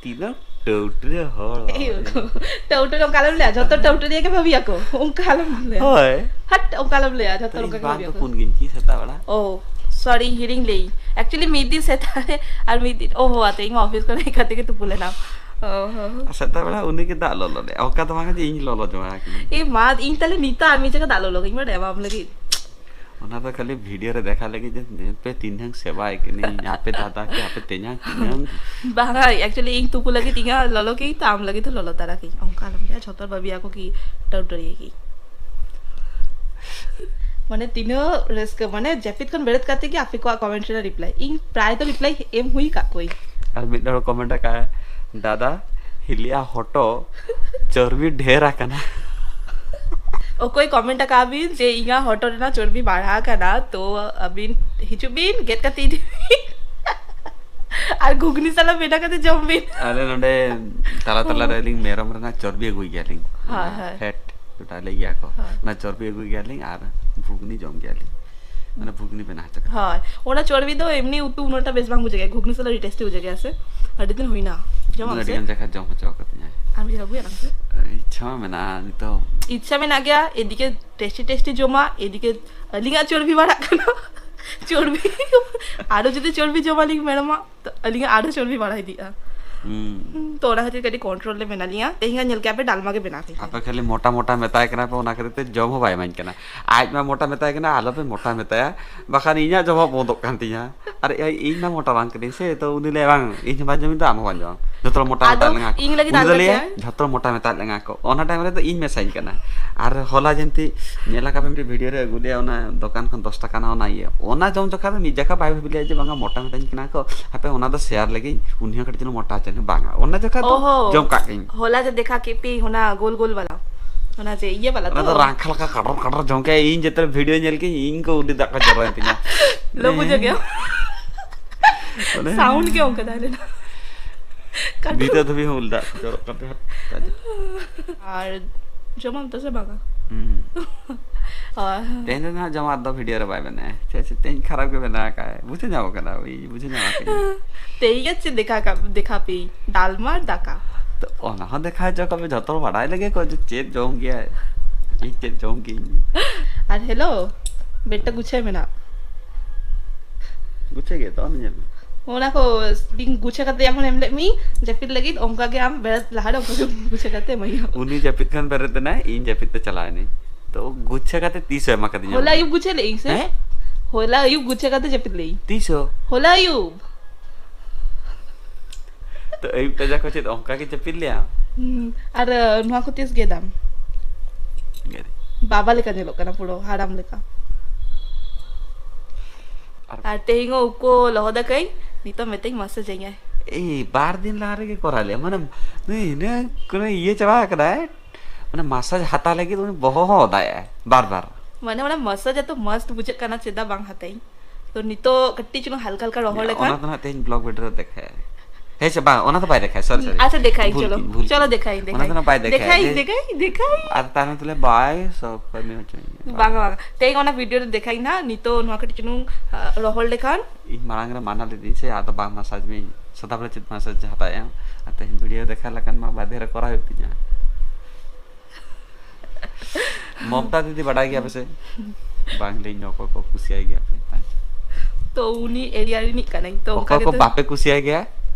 ᱛᱤᱱᱟᱹᱜ ᱴᱟᱹᱣᱴᱨᱤᱭᱟᱹ ᱦᱚᱲ᱾ ᱮᱭ ᱵᱟᱵᱟ᱾ ᱴᱟᱹᱣᱴᱨᱤ ᱚᱱᱠᱟ ᱟᱞᱚᱢ ᱞᱟᱹᱭᱟ, ᱡᱷᱚᱛᱚ ᱴᱟᱹᱣᱴᱨᱤ ᱜᱮ ᱵᱷᱟᱹᱵᱤᱭᱟᱠᱚ, ᱚᱱᱠᱟ ᱟᱞᱚᱢ ᱞᱟᱹᱭᱟ᱾ ᱦᱳᱭ᱾ ᱦᱟᱴ, ᱚᱱᱠᱟ ᱟᱞᱚᱢ ᱞᱟᱹᱭᱟ, ᱡᱷᱚᱛᱚ ᱛᱚ ᱚᱱᱠᱟ ᱤᱧ ᱜᱮ ᱵᱟᱝ ᱵᱷᱟᱹᱵᱤᱭᱟᱠᱚ᱾ ᱛᱩᱯᱩᱱ ᱜᱤᱧ ᱪᱮᱫ ᱥᱮᱛᱟᱜ ᱵᱮᱲᱟ? ᱳ, ᱥᱚᱨᱤ, ᱦᱤᱲᱤᱧ ᱞᱟᱹᱭ᱾ Actually ᱢᱤᱫ ᱫᱤᱱ ᱥᱮᱛᱟᱜ ᱨᱮ ᱟᱨ ᱢᱤᱫ ᱫᱤᱱ, ᱳ ᱦᱳ, ᱟᱛᱮ ᱤᱧ ᱢᱟ ᱚᱯᱷᱤᱥ ᱠᱷᱚᱱ ᱦᱮᱡ ᱠᱟᱛᱮ ᱜᱮ ᱛᱩᱯᱩ ᱞᱮᱱᱟ᱾ ᱳ ᱦᱳ᱾ ᱟᱨ ᱥᱮᱛᱟᱜ ᱵᱮᱲᱟ ᱩᱱᱤ ᱜᱮ ᱫᱟᱜ ᱞᱚᱞᱚ ᱞᱮ, ᱚᱱᱠᱟ ᱫᱚ ᱵᱟᱝ ᱡᱮ ᱤᱧ ᱞᱚᱞᱚ ᱡᱚᱝᱟ ᱟᱠᱟᱱᱟᱹᱧ᱾ ᱮ ᱢᱟ, ᱤᱧ ᱛᱟᱦᱞᱮ ᱱᱤᱛᱚᱜ ᱟᱨ ᱢᱤᱫ ᱡᱟᱭᱜᱟ ᱫᱟᱜ ᱞᱚᱞᱚ ᱜᱤᱧ ᱵᱟᱰᱟᱭᱟ ᱟᱢ ᱞᱟᱹᱜᱤᱫ᱾ ᱚᱱᱟ ᱫᱚ ᱠᱷᱟᱹᱞᱤ ᱵᱷᱤᱰᱤᱭᱳ ᱨᱮ ᱫᱮᱠᱷᱟ ᱞᱟᱹᱜᱤᱫ ᱡᱮ ᱧᱮᱞ ᱯᱮ ᱛᱤᱱᱟᱹᱝ ᱥᱮᱵᱟᱭ ᱠᱟᱹᱱᱟᱹᱧ, ᱟᱯᱮ ᱫᱟᱫᱟ ᱠᱤ, ᱟᱯᱮ ᱛᱮᱧᱟᱝ ᱛᱮᱧᱟᱝ᱾ ᱵᱟᱝᱟ, actually ᱤᱧ ᱛᱩᱯᱩ ᱞᱟᱹᱜᱤᱫ ᱤᱧᱟᱹᱜ ᱞᱚᱞᱚ ᱠᱤ, ᱛᱚ ᱟᱢ ᱞᱟᱹᱜᱤᱫ ᱫᱚ ᱞᱚᱞᱚ ᱛᱟᱨᱟ ᱠᱤ, ᱚᱱᱠᱟ ᱟᱞᱚᱢ ᱞᱟᱹᱭᱟ, ᱡᱷᱚᱛᱚ ᱦᱚᱲ ᱵᱷᱟᱹᱵᱤᱭᱟᱠᱚ ᱠᱤ ᱴᱟᱹᱣᱴᱟᱹᱨᱤᱭᱟᱹ ᱠᱤ᱾ ᱢᱟᱱᱮ ᱛᱤᱱᱟᱹᱜ ᱨᱟᱹᱥᱠᱟᱹ, ᱢᱟᱱᱮ ᱡᱟᱹᱯᱤᱫ ᱠᱷᱚᱱ ᱵᱮᱨᱮᱫ ᱠᱟᱛᱮ ᱜᱮ ᱟᱯᱮ ᱠᱚᱣᱟᱜ ᱠᱚᱢᱮᱱᱴ ᱨᱮ ᱨᱤᱯᱞᱟᱭ, ᱤᱧ ᱯᱨᱟᱭ ᱫᱚ ᱨᱤᱯᱞᱟᱭ ᱮᱢ ᱦᱩᱭ ᱟᱠᱟᱫ ᱠᱚᱣᱟᱧ᱾ ᱟᱨ ᱢᱤᱫ ᱦᱚᱲ ᱠᱚᱢᱮᱱᱴ ᱟᱠᱟᱫ, ᱫᱟᱫᱟ ᱦᱤᱞᱤᱭᱟ ᱦᱚᱴᱚᱜ ᱪᱚᱨᱵᱤ ᱰᱷᱮᱨ ᱟᱠᱟᱱᱟ᱾ ᱚᱠᱚᱭ ᱠᱚᱢᱮᱱᱴ ᱟᱠᱟᱫ ᱵᱤᱱ ᱡᱮ ᱤᱧᱟᱹᱜ ᱦᱚᱴᱚᱜ ᱨᱮᱱᱟᱜ ᱪᱚᱨᱵᱤ ᱵᱟᱲᱦᱟᱣ ᱟᱠᱟᱱᱟ, ᱛᱚ ᱟᱹᱵᱤᱱ ᱦᱤᱡᱩᱜ ᱵᱤᱱ, ᱜᱮᱫ ᱠᱟᱛᱮ ᱤᱫᱤ ᱵᱤᱱ᱾ ᱟᱨ ᱜᱷᱩᱜᱽᱱᱤ ᱥᱟᱞᱟᱜ ᱵᱮᱱᱟᱣ ᱠᱟᱛᱮ ᱡᱚᱢ ᱵᱤᱱ᱾ ᱟᱞᱮ ᱱᱚᱰᱮ ᱛᱟᱞᱟ ᱛᱟᱞᱟ ᱨᱮ ᱟᱹᱞᱤᱧ ᱢᱮᱨᱚᱢ ᱨᱮᱱᱟᱜ ᱪᱚᱨᱵᱤ ᱟᱹᱜᱩᱭ ᱜᱮᱭᱟᱞᱤᱧ᱾ ᱦᱳᱭ, ᱚᱱᱟ ᱦᱳᱭ᱾ ᱯᱷᱮᱴ ᱡᱮᱴᱟ ᱞᱟᱹᱭ ᱜᱮᱭᱟ ᱠᱚ, ᱦᱳᱭ᱾ ᱚᱱᱟ ᱪᱚᱨᱵᱤ ᱟᱹᱜᱩᱭ ᱜᱮᱭᱟᱞᱤᱧ ᱟᱨ ᱵᱷᱩᱜᱽᱱᱤ ᱡᱚᱢ ᱜᱮᱭᱟᱞᱤᱧ᱾ ᱢᱟᱱᱮ ᱵᱷᱩᱜᱽᱱᱤ ᱵᱮᱱᱟᱣ ᱦᱚᱪᱚ ᱠᱟᱛᱮ᱾ ᱦᱳᱭ, ᱚᱱᱟ ᱪᱚᱨᱵᱤ ᱫᱚ ᱮᱢᱱᱤ ᱩᱛᱩ ᱩᱱᱟᱹᱜ ᱴᱟ ᱵᱮᱥ ᱵᱟᱝ ᱵᱩᱡᱷᱟᱹᱜ ᱜᱮᱭᱟ, ᱜᱷᱩᱜᱽᱱᱤ ᱥᱟᱞᱟᱜ ᱟᱹᱰᱤ ᱴᱮᱥᱴᱤ ᱵᱩᱡᱷᱟᱹᱜ ᱜᱮᱭᱟ ᱥᱮ᱾ ᱟᱹᱰᱤ ᱫᱤᱱ ᱦᱩᱭᱱᱟ ᱡᱚᱢ ᱟᱹᱰᱤ ᱥᱮ᱾ ᱜᱟᱱ ᱡᱟᱭᱜᱟ ᱡᱚᱢ ᱦᱚᱪᱚ ᱠᱟᱫᱤᱧᱟᱭ᱾ ᱟᱨ ᱢᱤᱫ ᱫᱷᱟᱣ ᱟᱹᱜᱩᱭᱟ ᱱᱟᱝ ᱥᱮ᱾ ᱤᱪᱪᱷᱟ ᱢᱟ ᱢᱮᱱᱟᱜᱼᱟ ᱱᱤᱛᱚᱜ᱾ ᱤᱪᱪᱷᱟ ᱢᱮᱱᱟᱜ ᱜᱮᱭᱟ, ᱮᱫᱤᱠᱮ ᱴᱮᱥᱴᱤ ᱴᱮᱥᱴᱤ ᱡᱚᱢᱟ, ᱮᱫᱤᱠᱮ ᱟᱹᱞᱤᱧᱟᱜ ᱪᱚᱨᱵᱤ ᱵᱟᱲᱟᱜ ᱠᱟᱱᱟ᱾ ᱪᱚᱨᱵᱤ ᱟᱨᱚ ᱡᱩᱫᱤ ᱪᱚᱨᱵᱤ ᱡᱚᱢᱟᱞᱤᱧ ᱢᱮᱨᱚᱢᱟᱜ, ᱛᱚ ᱟᱹᱞᱤᱧᱟᱜ ᱟᱨᱚ ᱪᱚᱨᱵᱤ ᱵᱟᱲᱟ ᱤᱫᱤᱜᱼᱟ᱾ ᱦᱩᱸ᱾ ᱛᱚ ᱚᱱᱟ ᱠᱷᱟᱹᱛᱤᱨ ᱠᱟᱹᱴᱤᱡ ᱠᱚᱱᱴᱨᱳᱞ ᱨᱮ ᱢᱮᱱᱟᱜ ᱞᱤᱧᱟ᱾ ᱛᱮᱦᱮᱧ ᱧᱮᱞ ᱠᱮᱜᱼᱟ ᱯᱮ ᱰᱟᱞᱢᱟ ᱜᱮ ᱵᱮᱱᱟᱣ ᱦᱩᱭ ᱟᱯᱮ ᱠᱟᱱᱟ᱾ ᱠᱷᱟᱹᱞᱤ ᱢᱚᱴᱟ ᱢᱚᱴᱟ ᱢᱮᱛᱟᱭ ᱠᱟᱱᱟ ᱯᱮ, ᱚᱱᱟ ᱠᱷᱟᱹᱛᱤᱨ ᱛᱮ ᱡᱚᱢ ᱦᱚᱸ ᱵᱟᱭ ᱤᱢᱟᱹᱧ ᱠᱟᱱᱟ᱾ ᱟᱡ ᱢᱟ ᱢᱚᱴᱟ ᱢᱮᱛᱟᱭᱟ, ᱵᱟᱠᱷᱟᱱ ᱤᱧᱟᱹᱜ ᱡᱚᱢ ᱦᱚᱸ ᱵᱚᱱᱫᱚᱜ ᱠᱟᱱ ᱛᱤᱧᱟ᱾ ᱟᱨ ᱤᱧ ᱢᱟ ᱢᱚᱴᱟ ᱵᱟᱝ ᱠᱟᱹᱱᱟᱹᱧ ᱥᱮ, ᱛᱚ ᱩᱱᱤ ᱞᱟᱹᱭᱟ, "ᱵᱟᱝ, ᱤᱧ ᱦᱚᱸ ᱵᱟᱹᱧ ᱡᱚᱢ ᱮᱫᱟ, ᱟᱢ ᱦᱚᱸ ᱵᱟᱢ ᱡᱚᱢᱟ, ᱡᱚᱛᱚ ᱦᱚᱲ ᱢᱚᱴᱟ ᱟᱫᱚ ᱢᱮᱛᱟᱜ ᱞᱮ ᱠᱚ᱾" ᱤᱧ ᱞᱟᱹᱜᱤᱫ ᱩᱱᱤ ᱫᱚ ᱟᱞᱟᱫᱟ ᱞᱟᱹᱭᱟ, ᱪᱟᱭ? "ᱡᱚᱛᱚ ᱦᱚᱲ ᱢᱚᱴᱟ ᱢᱮᱛᱟᱜ ᱞᱮ ᱠᱚ᱾" ᱚᱱᱟ ᱴᱟᱭᱤᱢ ᱨᱮᱫᱚ ᱤᱧ ᱢᱮᱥᱟᱧ ᱠᱟᱱᱟ᱾ ᱟᱨ ᱦᱚᱞᱟ ᱡᱮᱱᱛᱤ ᱧᱮᱞ ᱟᱠᱟᱫ ᱯᱮ ᱢᱤᱫᱴᱤᱡ ᱵᱷᱤᱰᱤᱭᱳ ᱨᱮ ᱟᱹᱜᱩ ᱞᱮᱭᱟ ᱚᱱᱟ ᱫᱚᱠᱟᱱ ᱠᱷᱚᱱ ᱫᱚᱥ ᱴᱟᱠᱟ ᱨᱮᱱᱟᱜ ᱚᱱᱟ ᱤᱭᱟᱹ, ᱚᱱᱟ ᱡᱚᱢ ᱡᱚᱠᱷᱟ ᱫᱚ ᱢᱤᱫ ᱡᱟᱠᱷᱟ ᱵᱟᱭ ᱵᱷᱟᱹᱵᱤ ᱞᱮᱭᱟ ᱡᱮ ᱵᱟᱝᱟ ᱢᱚᱴᱟ ᱢᱮᱛᱟᱧ ᱠᱟᱱᱟ ᱠᱚ, ᱦᱟᱯᱮ ᱚᱱᱟ ᱫᱚ ᱥᱮᱭᱟᱨ ᱞᱮᱜᱤᱧ, ᱩᱱᱤ ᱦᱚᱸ ᱠᱟᱹᱴᱤᱡ ᱪᱩᱞᱩᱝ ᱢᱚᱴᱟ ᱦᱚᱪᱚᱭ ᱦᱩᱭᱩᱜ᱾ ᱵᱟᱝᱟ, ᱚᱱᱟ ᱡᱚᱠᱷᱟ ᱫᱚ ᱚᱦᱚ᱾ ᱡᱚᱢ ᱠᱟᱜ ᱜᱤᱧ᱾ ᱦᱚᱞᱟ ᱡᱮ ᱫᱮᱠᱷᱟ ᱠᱮᱫ ᱯᱮ ᱚᱱᱟ ᱜᱳᱞ ᱜᱳᱞ ᱵᱟᱞᱟ, ᱚᱱᱟ ᱡᱮ ᱤᱭᱟᱹ ᱵᱟᱞᱟ ᱚᱱᱟ ᱛᱚ? ᱫᱚ ᱨᱟᱝᱠᱷᱟ ᱞᱮᱠᱟ ᱠᱟᱴᱚᱨ ᱠᱟᱴᱚᱨ ᱡᱚᱢ ᱠᱮᱜᱼᱟ᱾ ᱤᱧ ᱡᱮᱛᱮ ᱵᱷᱤᱰᱤᱭᱳ ᱧᱮᱞ ᱠᱮᱜᱼᱤᱧ, ᱤᱧ ᱠᱚ ᱩᱞᱤ ᱫᱟᱜ ᱠᱚ ᱡᱚᱨᱚᱭᱮᱱ ᱛᱤᱧᱟ᱾ ᱞᱚ ᱵᱩᱡᱷᱟᱹᱣ ᱠᱮᱜᱼᱟᱢ? ᱚᱱᱮ ᱥᱟᱣᱩᱱᱰ ᱜᱮ ᱚᱱᱠᱟ ᱛᱟᱦᱮᱸ ᱞᱮᱱᱟ᱾ ᱠᱟᱴᱚᱨ᱾ ᱱᱤᱛᱚᱜ ᱫᱷᱟᱹᱵᱤᱡ ᱦᱚᱸ ᱩᱞᱤ ᱫᱟᱜ ᱠᱚ ᱡᱚᱨᱚᱜ ᱠᱟᱱ ᱛᱟᱦᱮᱸᱫ᱾ ᱟᱨ ᱡᱚᱢᱟᱢ ᱛᱚ ᱥᱮ ᱵᱟᱝᱟ? ᱦᱩᱸ᱾ ᱦᱳᱭ᱾ ᱛᱮᱦᱮᱧ ᱫᱚ ᱱᱟᱦᱟᱜ ᱡᱚᱢᱟᱜ ᱫᱚ ᱵᱷᱤᱰᱤᱭᱳ ᱨᱮ ᱵᱟᱭ ᱵᱮᱱᱟᱣᱟ᱾ ᱪᱮᱫ ᱪᱮᱫ ᱛᱮᱦᱮᱧ ᱠᱷᱟᱨᱟᱯ ᱜᱮ ᱵᱮᱱᱟᱣ ᱟᱠᱟᱫ᱾ ᱵᱩᱡᱷᱟᱹᱣ ᱧᱟᱢᱚᱜ ᱠᱟᱱᱟ, ᱳᱭ ᱵᱩᱡᱷᱟᱹᱣ ᱧᱟᱢ ᱟᱠᱟᱫᱟᱹᱧ᱾ ᱛᱮᱦᱮᱧ ᱜᱮ ᱪᱮᱫ ᱫᱮᱠᱷᱟ ᱠᱟᱜ, ᱫᱮᱠᱷᱟ ᱯᱮ? ᱰᱟᱞᱢᱟ ᱟᱨ ᱫᱟᱠᱟ᱾ ᱛᱚ, ᱚᱱᱟ ᱦᱚᱸ ᱫᱮᱠᱷᱟ ᱦᱚᱪᱚ ᱠᱚᱢᱮ, ᱡᱷᱚᱛᱚ ᱦᱚᱲ ᱵᱟᱰᱟᱭ ᱞᱮᱜᱮ ᱠᱚ ᱡᱮ ᱪᱮᱫ ᱡᱚᱢ ᱜᱮᱭᱟᱭ, ᱤᱧ ᱪᱮᱫ ᱡᱚᱢ ᱜᱤᱭᱟᱹᱧ᱾ ᱟᱨ ᱦᱮᱞᱳ, ᱵᱮᱰ ᱛᱮ ᱜᱩᱪᱷᱟᱹᱭ ᱢᱮᱱᱟᱜ᱾ ᱜᱩᱪᱷᱟᱹ ᱜᱮ ᱛᱚ, ᱚᱱᱟ ᱧᱮᱞ ᱢᱮ᱾ ᱚᱱᱟ ᱠᱚ ᱵᱤᱱ ᱜᱩᱪᱷᱟᱹ ᱠᱟᱛᱮ ᱮᱢ ᱮᱢ ᱞᱮᱫ ᱢᱤᱧ, ᱡᱟᱹᱯᱤᱫ ᱞᱟᱹᱜᱤᱫ, ᱚᱱᱠᱟ ᱜᱮ ᱟᱢ ᱵᱮᱨᱮᱫ ᱞᱟᱦᱟ ᱨᱮ ᱚᱱᱠᱟ ᱜᱮ ᱜᱩᱪᱷᱟᱹ ᱠᱟᱛᱮ ᱮᱢᱟᱹᱧ ᱦᱩᱭᱩᱜᱼᱟ᱾ ᱩᱱᱤ ᱡᱟᱹᱯᱤᱫ ᱠᱷᱚᱱ ᱵᱮᱨᱮᱫ ᱮᱱᱟᱭ, ᱤᱧ ᱡᱟᱹᱯᱤᱫ ᱛᱮ ᱪᱟᱞᱟᱣ ᱮᱱᱟᱹᱧ᱾ ᱛᱚ ᱜᱩᱪᱷᱟᱹ ᱠᱟᱛᱮ ᱛᱤᱥ ᱦᱚᱸ ᱮᱢᱟ ᱠᱟᱫᱤᱧᱟ ᱦᱚᱞᱟ ᱩᱱᱤ? ᱟᱹᱭᱩᱵ ᱜᱩᱪᱷᱟᱹ ᱞᱮᱫ ᱟᱹᱧ ᱥᱮ? ᱦᱮᱸ? ᱦᱚᱞᱟ ᱟᱹᱭᱩᱵ ᱜᱩᱪᱷᱟᱹ ᱠᱟᱛᱮ ᱡᱟᱹᱯᱤᱫ ᱞᱮᱫ ᱟᱹᱧ᱾ ᱛᱤᱥ ᱦᱚᱸ? ᱦᱚᱞᱟ ᱟᱹᱭᱩᱵ᱾ ᱛᱚ ᱟᱹᱭᱩᱵ ᱛᱟᱡᱟ ᱠᱚ ᱪᱮᱫ ᱚᱱᱠᱟ ᱜᱮ ᱡᱟᱹᱯᱤᱫ ᱞᱮᱭᱟ? ᱦᱩᱸ, ᱟᱨ, ᱟᱹ, ᱱᱚᱣᱟ ᱠᱚ ᱛᱤᱥ ᱜᱮᱫᱟᱢ? ᱜᱮᱫ᱾ ᱵᱟᱵᱟ ᱞᱮᱠᱟ ᱧᱮᱞᱚᱜ ᱠᱟᱱᱟ, ᱯᱩᱨᱟᱹ ᱦᱟᱲᱟᱢ ᱞᱮᱠᱟ᱾ ᱟᱨ ᱟᱨ ᱛᱮᱦᱮᱧ ᱦᱚᱸ ᱩᱵ ᱠᱚ ᱞᱚᱦᱚᱫ ᱟᱠᱟᱫᱟᱹᱧ, ᱱᱤᱛᱚᱜ ᱢᱮᱛᱟᱹᱧ ᱢᱟᱥᱟᱡᱽ ᱟᱹᱧᱟᱭ᱾ ᱮᱭ, ᱵᱟᱨ ᱫᱤᱱ ᱞᱟᱦᱟ ᱨᱮᱜᱮ ᱠᱚᱨᱟᱣ ᱞᱮᱭᱟ, ᱢᱟᱱᱮ, ᱱᱩᱭ ᱤᱱᱟᱹ ᱠᱳᱱᱳ ᱤᱭᱟᱹ ᱪᱟᱵᱟ ᱟᱠᱟᱫᱟᱭ, ᱢᱟᱱᱮ ᱢᱟᱥᱟᱡᱽ ᱦᱟᱛᱟᱣ ᱞᱟᱹᱜᱤᱫ ᱩᱱᱤ ᱵᱚᱦᱚᱜ ᱦᱚᱸ ᱚᱫᱟᱭᱮᱜᱼᱟᱭ ᱵᱟᱨ ᱵᱟᱨ᱾ ᱢᱟᱱᱮ ᱚᱱᱟ ᱢᱟᱥᱟᱡᱽ ᱮᱛᱚ ᱢᱚᱥᱛ ᱵᱩᱡᱷᱟᱹᱜ ᱠᱟᱱᱟ, ᱪᱮᱫᱟᱜ ᱵᱟᱝ ᱦᱟᱛᱟᱭᱤᱧ? ᱛᱚ ᱱᱤᱛᱚᱜ ᱠᱟᱹᱴᱤᱡ ᱪᱩᱞᱩᱝ ᱦᱟᱞᱠᱟ ᱦᱟᱞᱠᱟ ᱨᱚᱦᱚᱲ ᱞᱮᱠᱷᱟᱱ᱾ ᱚᱱᱟ ᱫᱚ ᱱᱟᱦᱟᱜ ᱛᱮᱦᱮᱧ ᱵᱞᱚᱜ ᱵᱷᱤᱰᱤᱭᱳ ᱨᱮ ᱫᱮᱠᱷᱟᱭᱟ᱾ ᱦᱮᱸ ᱥᱮ ᱵᱟᱝ, ᱚᱱᱟ ᱫᱚ ᱵᱟᱭ ᱫᱮᱠᱷᱟᱭᱟ, ᱥᱚᱨᱤ ᱥᱚᱨᱤ᱾ ᱟᱪᱪᱷᱟ, ᱫᱮᱠᱷᱟᱭ, ᱵᱷᱩᱞ ᱪᱚᱞᱚ, ᱠᱤᱱ, ᱵᱷᱩᱞ ᱪᱚᱞᱚ, ᱠᱤᱱ᱾ ᱫᱮᱠᱷᱟᱭ, ᱚᱱᱟ ᱫᱮᱠᱷᱟᱭ᱾ ᱫᱚ ᱱᱟᱦᱟᱜ ᱵᱟᱭ ᱫᱮᱠᱷᱟᱭᱟ᱾ ᱫᱮᱠᱷᱟᱭ, ᱦᱮᱸ᱾ ᱫᱮᱠᱷᱟᱭ, ᱫᱮᱠᱷᱟᱭ᱾ ᱟᱨ ᱛᱟᱭᱱᱚᱢ ᱛᱮᱞᱮ ᱵᱟᱭ ᱥᱚᱠ ᱠᱟᱹᱢᱤ ᱦᱚᱪᱚᱭᱟ᱾ ᱵᱟᱝᱟ, ᱵᱟᱝᱟ, ᱛᱮᱦᱮᱧ ᱚᱱᱟ ᱵᱷᱤᱰᱤᱭᱳ ᱨᱮ ᱫᱮᱠᱷᱟᱭ ᱱᱟ, ᱱᱤᱛᱚᱜ ᱱᱚᱣᱟ ᱠᱟᱹᱴᱤᱡ ᱪᱩᱞᱩᱝ ᱟ, ᱨᱚᱦᱚᱲ ᱞᱮᱠᱷᱟᱱ᱾ ᱤᱧ ᱢᱟᱲᱟᱝ ᱨᱮ ᱢᱟᱱᱟ ᱞᱤᱫᱤᱧ ᱥᱮ, ᱟᱫᱚ ᱵᱟᱝ ᱢᱟᱥᱟᱡᱽ ᱢᱮ, ᱥᱟᱫᱟ ᱵᱮᱲᱟ ᱪᱮᱫ ᱢᱟᱥᱟᱡᱽ ᱦᱟᱛᱟᱣᱮᱜᱼᱟ? ᱟᱨ ᱛᱮᱦᱮᱧ ᱵᱷᱤᱰᱤᱭᱳ ᱫᱮᱠᱷᱟᱣ ᱞᱮᱠᱷᱟᱱ ᱢᱟ ᱵᱟᱫᱷᱮ ᱨᱮ ᱠᱚᱨᱟᱣ ᱦᱩᱭᱩᱜ ᱛᱤᱧᱟ᱾ ᱢᱚᱢᱛᱟ ᱫᱤᱫᱤ ᱵᱟᱰᱟᱭ ᱜᱮᱭᱟ ᱯᱮᱥᱮ? ᱵᱟᱝ ᱞᱟᱹᱭ ᱧᱚᱜ, ᱚᱠᱚᱭ ᱠᱚ ᱠᱩᱥᱤᱭᱟᱭ ᱜᱮᱭᱟ ᱯᱮ? ᱛᱚ ᱩᱱᱤ ᱮᱨᱤᱭᱟ ᱨᱤᱱᱤᱡ ᱠᱟᱱᱟᱭ, ᱛᱚ ᱚᱱᱠᱟ ᱚᱠᱚᱭ ᱠᱚ ᱜᱮᱛᱚ᱾ ᱵᱟᱯᱮ ᱠᱩᱥᱤᱭᱟᱭ ᱜᱮᱭᱟ?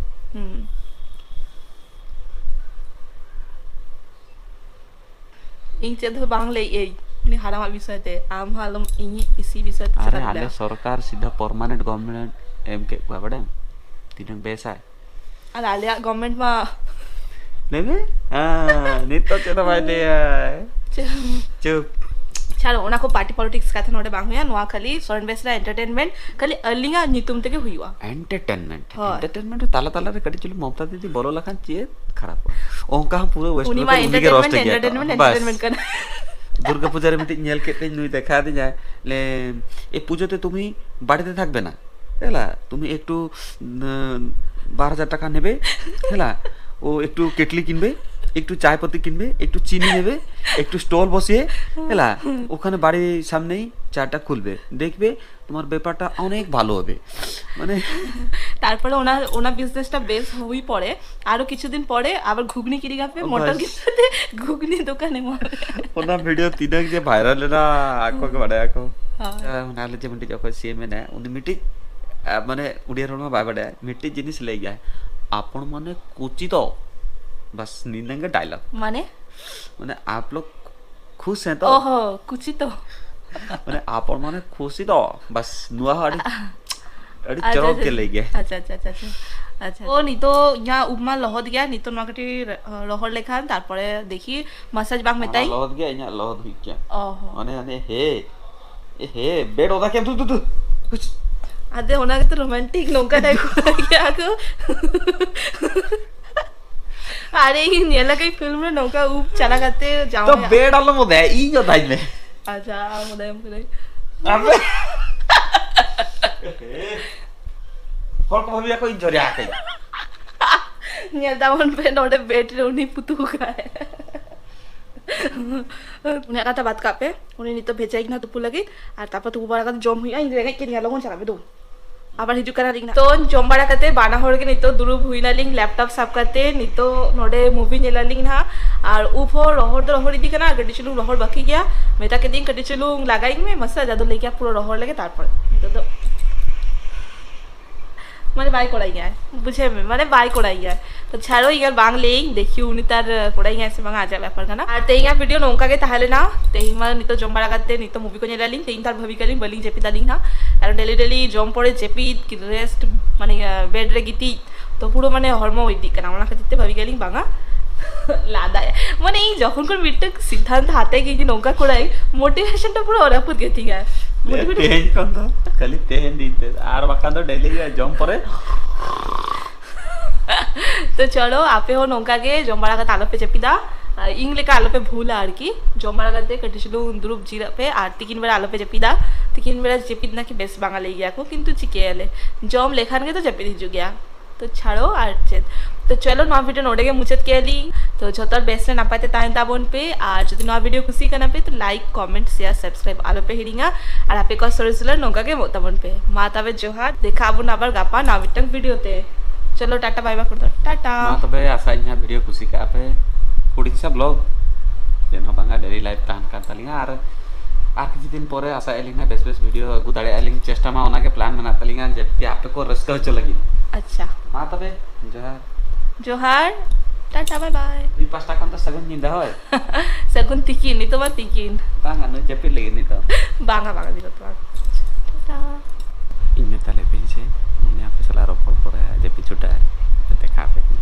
ᱦᱩᱸ᱾ ᱤᱧ ᱪᱮᱫ ᱦᱚᱸ ᱵᱟᱝ ᱞᱟᱹᱭᱮᱜ ᱟᱹᱧ ᱩᱱᱤ ᱦᱟᱲᱟᱢᱟᱜ ᱵᱤᱥᱚᱭ ᱛᱮ, ᱟᱢ ᱦᱚᱸ ᱟᱞᱚᱢ, ᱤᱧᱤᱡ ᱯᱤᱥᱤ ᱵᱤᱥᱚᱭ ᱛᱮ ᱟᱨᱮ, ᱪᱮᱫᱟᱜ ᱟᱞᱮ ᱞᱟᱹᱭᱟ? ᱥᱚᱨᱠᱟᱨ ᱥᱤᱫᱷᱟ ᱯᱟᱨᱢᱟᱱᱮᱱᱴ ᱜᱚᱵᱷᱚᱨᱱᱢᱮᱱᱴ ᱮᱢ ᱠᱮᱫ ᱠᱚᱣᱟ, ᱵᱟᱰᱟᱭᱟᱢ? ᱛᱤᱱᱟᱹᱜ ᱵᱮᱥᱟᱭ᱾ ᱟᱨ ᱟᱞᱮᱭᱟᱜ ᱜᱚᱵᱷᱚᱨᱱᱢᱮᱱᱴ ᱢᱟ᱾ ᱞᱟᱹᱭ ᱢᱮ᱾ ᱦᱮᱸ, ᱱᱤᱛᱚᱜ ᱪᱮᱫ ᱦᱚᱸ ᱵᱟᱭ ᱞᱟᱹᱭᱟ᱾ ᱪᱮᱫ? ᱪᱩᱯ᱾ ᱪᱷᱟᱲᱚ, ᱚᱱᱟ ᱠᱚ ᱯᱟᱨᱴᱤ ᱯᱚᱞᱤᱴᱤᱠᱥ ᱠᱟᱛᱷᱟ ᱱᱚᱰᱮ ᱵᱟᱝ ᱦᱩᱭᱩᱜᱼᱟ᱾ ᱱᱚᱣᱟ ᱠᱷᱟᱹᱞᱤ ᱥᱚᱨᱮᱱ ᱵᱮᱥᱨᱟ ᱮᱱᱴᱟᱨᱴᱮᱱᱢᱮᱱᱴ, ᱠᱷᱟᱹᱞᱤ ᱟᱹᱞᱤᱧᱟᱜ ᱧᱩᱛᱩᱢ ᱛᱮᱜᱮ ᱦᱩᱭᱩᱜᱼᱟ᱾ ᱮᱱᱴᱟᱨᱴᱮᱱᱢᱮᱱᱴ᱾ ᱦᱳᱭ᱾ ᱮᱱᱴᱟᱨᱴᱮᱱᱢᱮᱱᱴ ᱛᱟᱞᱟ ᱛᱟᱞᱟ ᱨᱮ ᱠᱟᱹᱴᱤᱡ ᱪᱩᱞᱩᱝ ᱢᱚᱢᱛᱟ ᱫᱤᱫᱤ ᱵᱚᱞᱚ ᱞᱮᱠᱷᱟᱱ ᱪᱮᱫ ᱠᱷᱟᱨᱟᱯᱚᱜᱼᱟ? ᱚᱱᱠᱟ ᱦᱚᱸ ᱯᱩᱨᱟᱹ ᱳᱭᱮᱥᱴ ᱩᱱᱤ ᱵᱮᱝᱜᱚᱞ ᱢᱟ ᱨᱮ ᱩᱱᱤ ᱜᱮ ᱨᱳᱥᱴ ᱮᱱᱴᱟᱨᱴᱮᱱᱢᱮᱱᱴ, ᱜᱮᱭᱟ ᱛᱚ᱾ ᱮᱱᱴᱟᱨᱴᱮᱱᱢᱮᱱᱴ, ᱵᱟᱥ᱾ ᱮᱱᱴᱟᱨᱴᱮᱱᱢᱮᱱᱴ ᱠᱟᱱᱟ᱾ ᱫᱩᱨᱜᱟ ᱯᱩᱡᱟ ᱨᱮ ᱢᱤᱫᱴᱤᱡ ᱧᱮᱞ ᱠᱮᱫ ᱛᱤᱧ, ᱱᱩᱭ ᱫᱮᱠᱷᱟᱣ ᱟᱫᱤᱧᱟᱭ, ᱞᱮ, "এ পুজোতে তুমি বাড়িতে থাকবে না, হেলা, তুমি একটু, উম, বারো হাজার টাকা নেবে, হেলা, ও একটু কেটলি কিনবে, একটু চায় পাতি কিনবে, একটু চিনি নেবে, একটু স্টল বসিয়ে, হেলা, ওখানে বাড়ির সামনেই চাটা খুলবে, দেখবে তোমার ব্যাপারটা অনেক ভালো হবে।" মানে তারপরে ওনার, ওনার বিজনেসটা বেশ ᱦᱩᱭ ᱯᱚᱨᱮ, ᱟᱨᱚ ᱠᱤᱪᱷᱩ ᱫᱤᱱ ᱯᱚᱨᱮ ᱟᱵᱟᱨ ᱜᱷᱩᱜᱽᱱᱤ ᱠᱤᱨᱤᱧ ᱟᱯᱮ, ᱚ, ᱢᱚᱴᱚᱨ ᱵᱟᱥ᱾ ᱠᱤᱨᱤᱧ ᱠᱟᱛᱮ ᱜᱷᱩᱜᱽᱱᱤ ᱫᱚᱠᱟᱱ ᱮᱢᱚᱜ ᱟᱯᱮ᱾ ᱚᱱᱟ ᱵᱷᱤᱰᱤᱭᱳ ᱛᱤᱱᱟᱹᱜ ᱡᱮ ᱵᱷᱟᱭᱨᱟᱞ ᱮᱱᱟ, ᱟᱠᱚ ᱜᱮ ᱵᱟᱰᱟᱭᱟᱠᱚ᱾ ᱦᱳᱭ᱾ ᱟᱨ ᱚᱱᱟ ᱞᱮ ᱡᱮ ᱢᱤᱫᱴᱤᱡ ᱚᱠᱚᱭ ᱥᱤ ᱮᱢ ᱢᱮᱱᱟᱭᱟ, ᱩᱱᱤ ᱢᱤᱫᱴᱤᱡ, ᱟ, ᱢᱟᱱᱮ ᱩᱲᱤᱭᱟ ᱨᱚᱲ ᱢᱟ ᱵᱟᱭ ᱵᱟᱰᱟᱭᱟ, ᱢᱤᱫᱴᱤᱡ ᱡᱤᱱᱤᱥ ᱞᱟᱹᱭ ᱜᱮᱭᱟᱭ, "ଆପଣ ମାନେ କୁଚିତ", ᱵᱟᱥ ᱱᱤᱱᱟᱹᱝ ᱜᱮ ᱰᱟᱭᱞᱚᱜ᱾ ᱢᱟᱱᱮ? ᱢᱟᱱᱮ, "आप लोग खुश हैं तो?" ᱚᱦᱚ, ᱠᱩᱪᱤᱛᱚ᱾ ᱢᱟᱱᱮ, "ଆପଣ ମାନେ ଖୁସି ତ?" ᱵᱟᱥ, ᱱᱚᱣᱟ ᱦᱚᱸ ᱟᱹᱰᱤ, ᱟᱹᱰᱤ ᱟᱪᱪᱷᱟ, ᱪᱚᱨᱚᱠ ᱟᱪᱪᱷᱟ, ᱜᱮ ᱞᱟᱹᱭ ᱜᱮᱭᱟ᱾ ᱟᱪᱪᱷᱟ, ᱟᱪᱪᱷᱟ, ᱟᱪᱪᱷᱟ, ᱟᱪᱪᱷᱟ, ᱟᱪᱪᱷᱟ᱾ ᱛᱚ, ᱱᱤᱛᱚᱜ ᱤᱧᱟᱹᱜ ᱩᱵ ᱢᱟ ᱞᱚᱦᱚᱫ ᱜᱮᱭᱟ, ᱱᱤᱛᱚᱜ ᱱᱚᱣᱟ ᱠᱟᱹᱴᱤᱡ ᱨᱚᱦᱚᱲ ᱞᱮᱠᱷᱟᱱ, ᱛᱟᱨᱯᱚᱨᱮ ᱫᱮᱠᱷᱤ ᱢᱟᱥᱟᱡᱽ ᱵᱟᱝ ᱟᱢᱟᱜ ᱢᱮᱛᱟᱭ᱾ ᱞᱚᱦᱚᱫ ᱜᱮᱭᱟ, ᱤᱧᱟᱹᱜ ᱞᱚᱦᱚᱫ ᱦᱩᱭᱩᱜ ᱜᱮᱭᱟ᱾ ᱚᱦᱚ᱾ ᱢᱟᱱᱮ, ᱦᱟᱱᱮ, ᱦᱮ, ᱮ, ᱦᱮ, ᱵᱮᱰ ᱚᱫᱟ ᱠᱮᱢ ᱛᱩ, ᱛᱩ, ᱛᱩ᱾ ᱠᱩᱪ᱾ ᱟᱫᱮ, ᱚᱱᱟ ᱜᱮᱛᱚ ᱨᱳᱢᱟᱱᱴᱤᱠ, ᱱᱚᱝᱠᱟ ᱴᱟᱭᱤᱯ ᱠᱚ ᱜᱮᱭᱟ ᱠᱚ᱾ ᱟᱨᱮ, ᱤᱧ ᱧᱮᱞ ᱟᱠᱟᱫ ᱯᱷᱤᱞᱢ ᱨᱮ ᱱᱚᱝᱠᱟ ᱩᱵ ᱪᱟᱞᱟ ᱠᱟᱛᱮ ᱛᱚ ᱡᱟᱶᱟᱭ᱾ ᱵᱮᱰ ᱟᱞᱚᱢ ᱚᱫᱟᱭᱟ, ᱤᱧ ᱚᱫᱟᱧ ᱢᱮ᱾ ᱟᱪᱪᱷᱟ, ᱟᱢ ᱚᱫᱟᱭ ᱮᱢ ᱠᱟᱹᱫᱟᱹᱧ᱾ ᱟᱵᱮ᱾ ᱦᱚᱲ ᱠᱚ ᱵᱷᱟᱵᱤᱭᱟ ᱠᱚ ᱤᱧ ᱡᱚᱨᱭᱟ ᱟᱠᱟᱧ᱾ ᱧᱮᱞ ᱛᱟᱵᱚᱱ ᱯᱮ, ᱱᱚᱰᱮ ᱵᱮᱰ ᱨᱮ ᱩᱱᱤ ᱯᱩᱛᱩ ᱠᱟᱭ᱾ ᱩᱱᱤᱭᱟᱜ ᱠᱟᱛᱷᱟ ᱵᱟᱫ ᱠᱟᱜ ᱯᱮ, ᱩᱱᱤ ᱱᱤᱛᱚᱜ ᱵᱷᱮᱡᱟᱭ ᱠᱟᱱᱟ ᱛᱩᱯᱩ ᱞᱟᱹᱜᱤᱫ, ᱟᱨ ᱛᱟᱨᱯᱚᱨ ᱛᱩᱯᱩ ᱵᱟᱲᱟ ᱠᱟᱛᱮ ᱡᱚᱢ ᱦᱩᱭᱩᱜᱼᱟ᱾ ᱤᱧ ᱨᱮᱸᱜᱮᱡ ᱠᱤᱫᱤᱧᱟ, ᱞᱚᱜᱚᱱ ᱪᱟᱞᱟᱜ ᱢᱮ, ᱫᱩ᱾ ᱟᱵᱟᱨ ᱦᱤᱡᱩᱜ ᱠᱟᱱᱟ ᱞᱤᱧ ᱱᱟᱜ᱾ ᱛᱚ, ᱡᱚᱢ ᱵᱟᱲᱟ ᱠᱟᱛᱮ ᱵᱟᱱᱟ ᱦᱚᱲ ᱜᱮ ᱱᱤᱛᱚᱜ ᱫᱩᱲᱩᱵ ᱦᱩᱭ ᱱᱟᱞᱤᱧ ᱞᱮᱯᱴᱚᱯ ᱥᱟᱵ ᱠᱟᱛᱮ᱾ ᱱᱤᱛᱚᱜ ᱱᱚᱰᱮ ᱢᱩᱵᱷᱤ ᱧᱮᱞ ᱟᱞᱤᱧ ᱱᱟᱦᱟᱜ᱾ ᱟᱨ ᱩᱵ ᱦᱚᱸ ᱨᱚᱦᱚᱲ ᱫᱚ ᱨᱚᱦᱚᱲ ᱤᱫᱤ ᱠᱟᱱᱟ, ᱟᱨ ᱠᱟᱹᱴᱤᱡ ᱪᱩᱞᱩᱝ ᱨᱚᱦᱚᱲ ᱵᱟᱹᱠᱤ ᱜᱮᱭᱟ᱾ ᱢᱮᱛᱟ ᱠᱮᱫᱤᱧ ᱠᱟᱹᱴᱤᱡ ᱪᱩᱞᱩᱝ ᱞᱟᱜᱟᱭᱤᱧ ᱢᱮ ᱢᱟᱥᱟᱡᱽ, ᱟᱫᱚ ᱞᱟᱹᱭ ᱠᱮᱫᱟ ᱯᱩᱨᱟᱹ ᱨᱚᱦᱚᱲ ᱞᱮᱜᱮ, ᱛᱟᱨᱯᱚᱨ ᱱᱤᱛᱚᱜ ᱫᱚ ᱢᱟᱱᱮ ᱵᱟᱭ ᱠᱚᱲᱟᱭ ᱜᱮᱭᱟᱭ, ᱵᱩᱡᱷᱟᱹᱣ ᱢᱮ, ᱢᱟᱱᱮ ᱵᱟᱭ ᱠᱚᱲᱟᱭ ᱜᱮᱭᱟᱭ᱾ ᱛᱚ ᱪᱷᱟᱲᱚ, ᱤᱧ ᱟᱨ ᱵᱟᱝ ᱞᱟᱹᱭᱟᱹᱧ, ᱫᱮᱠᱷᱤ ᱩᱱᱤ ᱛᱟᱨ ᱠᱚᱲᱟᱭ ᱜᱮᱭᱟᱭ ᱥᱮ ᱵᱟᱝᱟ, ᱟᱡᱟᱜ ᱵᱮᱯᱟᱨ ᱠᱟᱱᱟ᱾ ᱟᱨ ᱛᱮᱦᱮᱧᱟᱜ ᱵᱷᱤᱰᱤᱭᱳ ᱱᱚᱝᱠᱟ ᱜᱮ ᱛᱟᱦᱮᱸ ᱞᱮᱱᱟ᱾ ᱛᱮᱦᱮᱧ ᱢᱟ ᱱᱤᱛᱚᱜ ᱡᱚᱢ ᱵᱟᱲᱟ ᱠᱟᱛᱮ ᱱᱤᱛᱚᱜ ᱢᱩᱵᱷᱤ ᱠᱚ ᱧᱮᱞ ᱟᱞᱤᱧ᱾ ᱛᱮᱦᱮᱧ ᱛᱟᱨ ᱵᱷᱟᱹᱵᱤ ᱠᱟᱞᱤᱧ ᱵᱟᱹᱞᱤᱧ ᱡᱟᱹᱯᱤᱫ ᱟᱞᱤᱧ ᱦᱟᱸᱜ, ᱠᱟᱨᱚᱱ ᱰᱮᱞᱤ ᱰᱮᱞᱤ ᱡᱚᱢ ᱯᱚᱨᱮ ᱡᱟᱹᱯᱤᱫ, ᱨᱮᱥᱴ, ᱢᱟᱱᱮ ᱵᱮᱰ ᱨᱮ ᱜᱤᱛᱤᱡ, ᱛᱚ ᱯᱩᱨᱟᱹ ᱢᱟᱱᱮ ᱦᱚᱲᱢᱚ ᱤᱫᱤᱜ ᱠᱟᱱᱟ, ᱚᱱᱟ ᱠᱷᱟᱹᱛᱤᱨ ᱛᱮ ᱵᱷᱟᱹᱵᱤ ᱠᱟᱞᱤᱧ ᱵᱟᱝᱟ᱾ ᱞᱟᱸᱫᱟᱭᱟ᱾ ᱢᱟᱱᱮ ᱤᱧ ᱡᱚᱠᱷᱚᱱ ᱠᱷᱚᱱ ᱢᱤᱫᱴᱟᱝ ᱥᱤᱫᱽᱫᱷᱟᱱᱛᱚ ᱦᱟᱛᱟᱣ ᱠᱮᱫ ᱡᱮ ᱱᱚᱝᱠᱟ ᱠᱚᱨᱟᱣ ᱤᱧ, ᱢᱳᱴᱤᱵᱷᱮᱥᱚᱱ ᱴᱟ ᱯᱩᱨᱟᱹ ᱨᱟᱹᱯᱩᱫ ᱜᱮ ᱛᱤᱧᱟ᱾ ᱢᱳᱴᱤᱵᱷᱮᱥᱚᱱ ᱛᱮᱦᱮᱧ ᱠᱷᱚᱱ ᱫᱚ ᱠᱷᱟᱹᱞᱤ ᱛᱮᱦᱮᱧ ᱫᱤᱱ ᱛᱮ, ᱟᱨ ᱵᱟᱠᱷᱟᱱ ᱫᱚ ᱰᱮᱞᱤ ᱜᱮ ᱡᱚᱢ ᱯᱚᱨᱮ᱾ ᱛᱚ ᱪᱚᱞᱚ, ᱟᱯᱮ ᱦᱚᱸ ᱱᱚᱝᱠᱟ ᱜᱮ ᱡᱚᱢ ᱵᱟᱲᱟ ᱠᱟᱛᱮ ᱟᱞᱚᱯᱮ ᱡᱟᱹᱯᱤᱫᱟ, ᱟᱨ ᱤᱧ ᱞᱮᱠᱟ ᱟᱞᱚᱯᱮ ᱵᱷᱩᱞᱟ ᱟᱨᱠᱤ᱾ ᱡᱚᱢ ᱵᱟᱲᱟ ᱠᱟᱛᱮ ᱠᱟᱹᱴᱤᱡ ᱪᱩᱞᱩᱝ ᱫᱩᱲᱩᱵ ᱡᱤᱨᱟᱹᱜ ᱯᱮ, ᱟᱨ ᱛᱤᱠᱤᱱ ᱵᱮᱲᱟ ᱟᱞᱚᱯᱮ ᱡᱟᱹᱯᱤᱫᱟ᱾ ᱛᱤᱠᱤᱱ ᱵᱮᱲᱟ ᱡᱟᱹᱯᱤᱫ ᱱᱟᱠᱤ ᱵᱮᱥ ᱵᱟᱝᱟ ᱞᱟᱹᱭ ᱜᱮᱭᱟ ᱠᱚ, ᱠᱤᱱᱛᱩ ᱪᱤᱠᱟᱹᱭᱟᱞᱮ, ᱡᱚᱢ ᱞᱮᱠᱷᱟᱱ ᱜᱮ ᱛᱚ ᱡᱟᱹᱯᱤᱫ ᱦᱤᱡᱩᱜ ᱜᱮᱭᱟ᱾ ᱛᱚ ᱪᱷᱟᱲᱚ, ᱟᱨ ᱪᱮᱫ, ᱛᱚ ᱪᱚᱞᱚ, ᱱᱚᱣᱟ ᱵᱷᱤᱰᱤᱭᱳ ᱱᱚᱰᱮ ᱜᱮ ᱢᱩᱪᱟᱹᱫ ᱠᱮᱫᱟ ᱞᱤᱧ᱾ ᱛᱚ ᱡᱷᱚᱛᱚ ᱦᱚᱲ ᱵᱮᱥ ᱨᱮ ᱱᱟᱯᱟᱭ ᱛᱮ ᱛᱟᱦᱮᱱ ᱛᱟᱵᱚᱱ ᱯᱮ, ᱟᱨ ᱡᱩᱫᱤ ᱱᱚᱣᱟ ᱵᱷᱤᱰᱤᱭᱳ ᱠᱩᱥᱤ ᱠᱟᱱᱟ ᱯᱮ, ᱛᱚ ᱞᱟᱭᱤᱠ, ᱠᱚᱢᱮᱱᱴ, ᱥᱮᱭᱟᱨ, ᱥᱟᱵᱥᱠᱨᱟᱭᱤᱵ ᱟᱞᱚ ᱯᱮ ᱦᱤᱲᱤᱧᱟ, ᱟᱨ ᱟᱯᱮ ᱠᱚᱣᱟᱜ ᱥᱚᱨᱮᱥ ᱫᱩᱞᱟᱹᱲ ᱱᱚᱝᱠᱟ ᱜᱮ ᱮᱢᱚᱜ ᱛᱟᱵᱚᱱ ᱯᱮ᱾ ᱢᱟ ᱛᱚᱵᱮ ᱡᱚᱦᱟᱨ, ᱫᱮᱠᱷᱟ ᱟᱵᱚᱱ ᱟᱵᱟᱨ ᱜᱟᱯᱟ ᱱᱟᱣᱟ ᱢᱤᱫᱴᱟᱝ ᱵᱷᱤᱰᱤᱭᱳ ᱛᱮ᱾ ᱪᱚᱞᱚ, ᱴᱟᱴᱟ, ᱵᱟᱭ ᱵᱟᱭ ᱠᱚᱨᱮ ᱫᱚ, ᱴᱟᱴᱟ᱾ ᱢᱟ ᱛᱚᱵᱮ, ᱟᱥᱟᱭᱟᱹᱧ ᱦᱟᱸᱜ ᱵᱷᱤᱰᱤᱭᱳ ᱠᱩᱥᱤ ᱠᱟᱜᱼᱟ ᱯᱮ᱾ ᱩᱲᱤᱥᱥᱟ ᱵᱞᱚᱜ ᱪᱮᱫ ᱦᱚᱸ ᱵᱟᱝᱟ, ᱰᱮᱞᱤ ᱞᱟᱭᱤᱯ ᱛᱟᱦᱮᱱ ᱠᱟᱱ ᱛᱟᱹᱞᱤᱧᱟ, ᱟᱨ ᱟᱨ ᱠᱤᱪᱷᱩ ᱫᱤᱱ ᱯᱚᱨᱮ ᱟᱥᱟᱭᱮᱫ ᱞᱤᱧ ᱦᱟᱸᱜ ᱵᱮᱥ ᱵᱮᱥ ᱵᱷᱤᱰᱤᱭᱳ ᱟᱹᱜᱩ ᱫᱟᱲᱮᱭᱟᱜᱼᱟ ᱞᱤᱧ᱾ ᱪᱮᱥᱴᱟ ᱢᱟ ᱚᱱᱟ ᱜᱮ ᱯᱞᱟᱱ ᱢᱮᱱᱟᱜ ᱛᱟᱹᱞᱤᱧᱟ, ᱡᱟᱛᱮ ᱟᱯᱮ ᱠᱚ ᱨᱟᱹᱥᱠᱟᱹ ᱦᱚᱪᱚ ᱞᱟᱹᱜᱤᱫ᱾ ᱟᱪᱪᱷᱟ᱾ ᱢᱟ ᱛᱚᱵᱮ, ᱡᱚᱦᱟᱨ᱾ ᱡᱚᱦᱟᱨ, ᱴᱟᱴᱟ, ᱵᱟᱭ ᱵᱟᱭ᱾ ᱢᱤᱫ ᱯᱟᱥᱴᱟ ᱠᱷᱚᱱ ᱫᱚ ᱥᱟᱹᱜᱩᱱ ᱧᱤᱫᱟᱹ, ᱦᱳᱭ᱾ ᱥᱟᱹᱜᱩᱱ ᱛᱤᱠᱤᱱ, ᱱᱤᱛᱚᱜ ᱢᱟ ᱛᱤᱠᱤᱱ᱾ ᱵᱟᱝᱟ, ᱱᱩᱭ ᱡᱟᱹᱯᱤᱫ ᱞᱟᱹᱜᱤᱫ ᱱᱤᱛᱚᱜ᱾ ᱵᱟᱝᱟ, ᱵᱟᱝᱟ, ᱱᱤᱛᱚᱜ ᱫᱚ ᱵᱟᱝ᱾ ᱴᱟᱴᱟ᱾ ᱤᱧ ᱢᱮᱛᱟ ᱞᱮᱫ ᱯᱮᱭᱟᱹᱧ ᱥᱮ, ᱩᱱᱤ ᱟᱯᱮ ᱥᱟᱞᱟᱜ ᱨᱚᱯᱚᱲ ᱯᱚᱨᱮ ᱡᱟᱹᱯᱤᱫ ᱪᱷᱩᱴᱟᱹᱜᱼᱟᱭ᱾ ᱫᱮᱠᱷᱟ ᱟᱯᱮ ᱠᱟᱹᱱᱟᱹᱧ᱾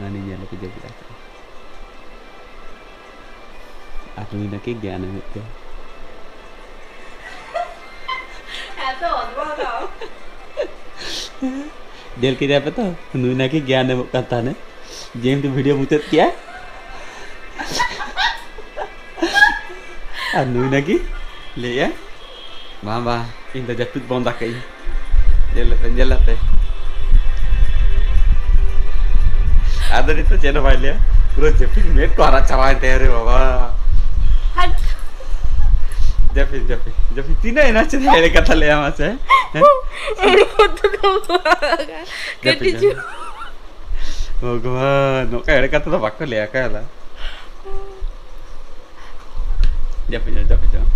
ᱦᱟᱹᱱᱤ ᱧᱮᱞ ᱠᱮᱫᱮ ᱠᱮᱫᱟ ᱠᱚ᱾ ᱟᱨ ᱱᱩᱭ ᱱᱟᱠᱤ ᱜᱮᱭᱟᱱ ᱮ ᱦᱩᱭᱩᱜ ᱛᱟᱭᱟ᱾ ᱧᱮᱞ ᱠᱮᱫᱮᱭᱟ ᱯᱮ ᱛᱚ, ᱱᱩᱭ ᱱᱟᱠᱤ ᱜᱮᱭᱟᱱ ᱮᱢᱚᱜ ᱠᱟᱱ ᱛᱟᱦᱮᱱᱟ᱾ ᱡᱮᱢᱛᱤ ᱵᱷᱤᱰᱤᱭᱳ ᱢᱩᱪᱟᱹᱫ ᱠᱮᱜᱼᱟ᱾ ᱟᱨ ᱱᱩᱭ ᱱᱟᱠᱤ ᱞᱟᱹᱭᱮᱜᱼᱟ, "ᱵᱟᱝ, ᱵᱟᱝ, ᱤᱧ ᱫᱚ ᱡᱟᱹᱯᱤᱫ ᱵᱚᱱᱫ ᱟᱠᱟᱫ ᱤᱧ᱾ ᱧᱮᱞ ᱞᱮᱯᱮ, ᱧᱮᱞ ᱞᱮᱯᱮ᱾" ᱟᱫᱚ ᱱᱤᱛᱚᱜ ᱪᱮᱫ ᱦᱚᱸ ᱵᱟᱭ ᱞᱟᱹᱭᱟ, ᱯᱩᱨᱟᱹ ᱡᱟᱹᱯᱤᱫ ᱢᱮᱫ ᱠᱚ ᱟᱨᱟᱜ ᱪᱟᱵᱟᱭᱮᱱ ᱛᱟᱭᱟ ᱨᱮ ᱵᱟᱵᱟ᱾ ᱦᱟᱴ᱾ ᱡᱟᱹᱯᱤᱫ, ᱡᱟᱹᱯᱤᱫ, ᱡᱟᱹᱯᱤᱫ᱾ ᱛᱤᱱᱟᱹᱜ ᱮᱱᱟ ᱪᱮᱫ ᱮᱲᱮ ᱠᱟᱛᱷᱟ ᱞᱟᱹᱭᱟ ᱢᱟᱥᱮ? ᱦᱮᱸ? ᱮᱲᱮ ᱠᱟᱛᱷᱟ ᱫᱚ ᱵᱟᱝ᱾ ᱡᱟᱹᱯᱤᱫ, ᱠᱟᱹᱴᱤᱡ ᱡᱟᱹᱯᱤᱫ᱾ ᱪᱩᱞᱩᱝ᱾ ᱵᱷᱚᱜᱚᱵᱟᱱ, ᱱᱚᱝᱠᱟ ᱮᱲᱮ ᱠᱟᱛᱷᱟ ᱫᱚ ᱵᱟᱠᱚ ᱞᱟᱹᱭᱟ, ᱚᱠᱟ ᱦᱤᱞᱳᱜ? ᱡᱟᱹᱯᱤᱫ ᱡᱚᱝ, ᱡᱟᱹᱯᱤᱫ ᱡᱚᱝ᱾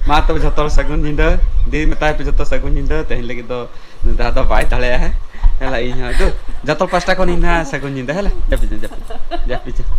ᱢᱟ ᱛᱚᱵᱮ ᱡᱷᱚᱛᱚ ᱦᱚᱲ ᱥᱟᱹᱜᱩᱱ ᱧᱤᱫᱟᱹ᱾ ᱫᱤᱫᱤ ᱢᱮᱛᱟᱭ ᱯᱮ ᱡᱷᱚᱛᱚ ᱥᱟᱹᱜᱩᱱ ᱧᱤᱫᱟᱹ᱾ ᱛᱮᱦᱮᱧ ᱞᱟᱹᱜᱤᱫ ᱫᱚ ᱱᱩᱭ ᱫᱚ ᱟᱫᱚ ᱵᱟᱭ ᱫᱟᱲᱮᱭᱟᱜᱼᱟ, ᱦᱮᱸ? ᱦᱮᱞᱟ, ᱤᱧ ᱦᱚᱸ ᱫᱩ, ᱡᱷᱚᱛᱚ ᱯᱟᱥᱴᱟ ᱠᱷᱚᱱ ᱤᱧ ᱦᱚᱸ ᱥᱟᱹᱜᱩᱱ ᱧᱤᱫᱟᱹ, ᱦᱮᱞᱟ᱾ ᱡᱟᱹᱯᱤᱫ ᱡᱚᱝ, ᱡᱟᱹᱯᱤᱫ ᱡᱚᱝ, ᱡᱟᱹᱯᱤᱫ ᱡᱚᱝ᱾